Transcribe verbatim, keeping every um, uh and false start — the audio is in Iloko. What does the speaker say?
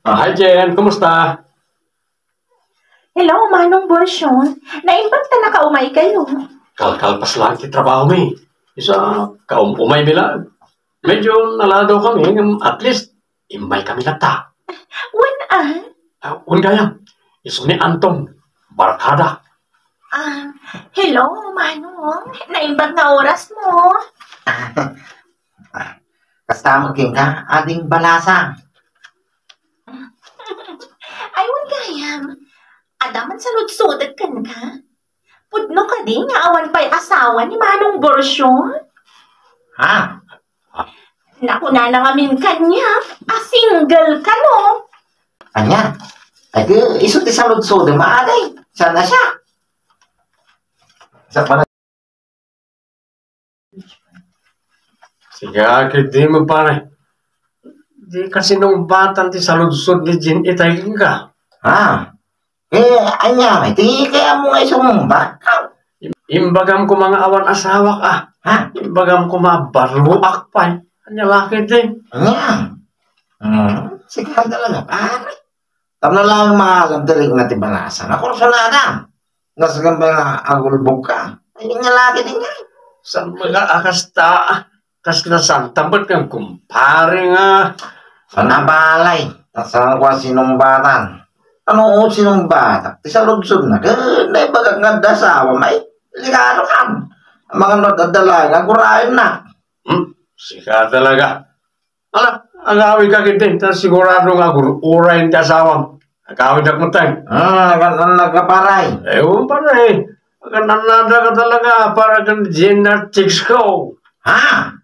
Ah, hi, Jen. Kumusta? Hello, Manong Borsion. Naimbag ta nakaumay kayo. Kalkalpas lang ti trabaho mi. Isa, kaum-umay mi lang. Medyo naladaw kami, ngem at least, immay kami latta. Wen, ah? Ah, wen gayam. Isu ni Anton, barkada. Ah, hello, Manong. Naimbag nga oras mo. Kasta met kenka, ading balasa. Ay, wen gayam. Adda man saludsodek kenka. Pudno kadi nga awan pay asawa ni Manong Borsion? Ha? Nakunana ngamin kaniak a single kano. Ania? Ay, di, isu ti saludsodem, aday. Saan na siya? Sa pala. Sige, ketdi met, pare. Di kasinungbatan ti saludsod ni Jean itay kenka. Ha? Eh, ania, ti kayatmo nga isumbak? Im-, imbagam koma nga awan asawak, ah. Ha? Imbagam koma baruak pay. Ania la ketdi? Ania? Hmm, sika talaga, pare. Tapno laeng maalam ti rikna ti balasa. Nakursunada. Nasken pay nga agulbok ka. Ay, ania la ketdi ngay? Saan nga a kasta? Kasla saan? Tambet nga kumpare nga. Sana balay. Ta saan ko a sinumbatan? Ano o sinumbatak? Ti saludsodna. Ket naibagak nga adda asawam. Ay, delikado kan. Amangan no adda laeng nga agurayennak. Hmm? Sika talaga. Ala, agawidka ketdi, ta sigurado nga agur-uray ti asawam. Agawidka metten. Ah, kan-annaka, pare? Eh, wen, pare. Kan-annadaka talaga para ken Jean a chicks ko. Ha?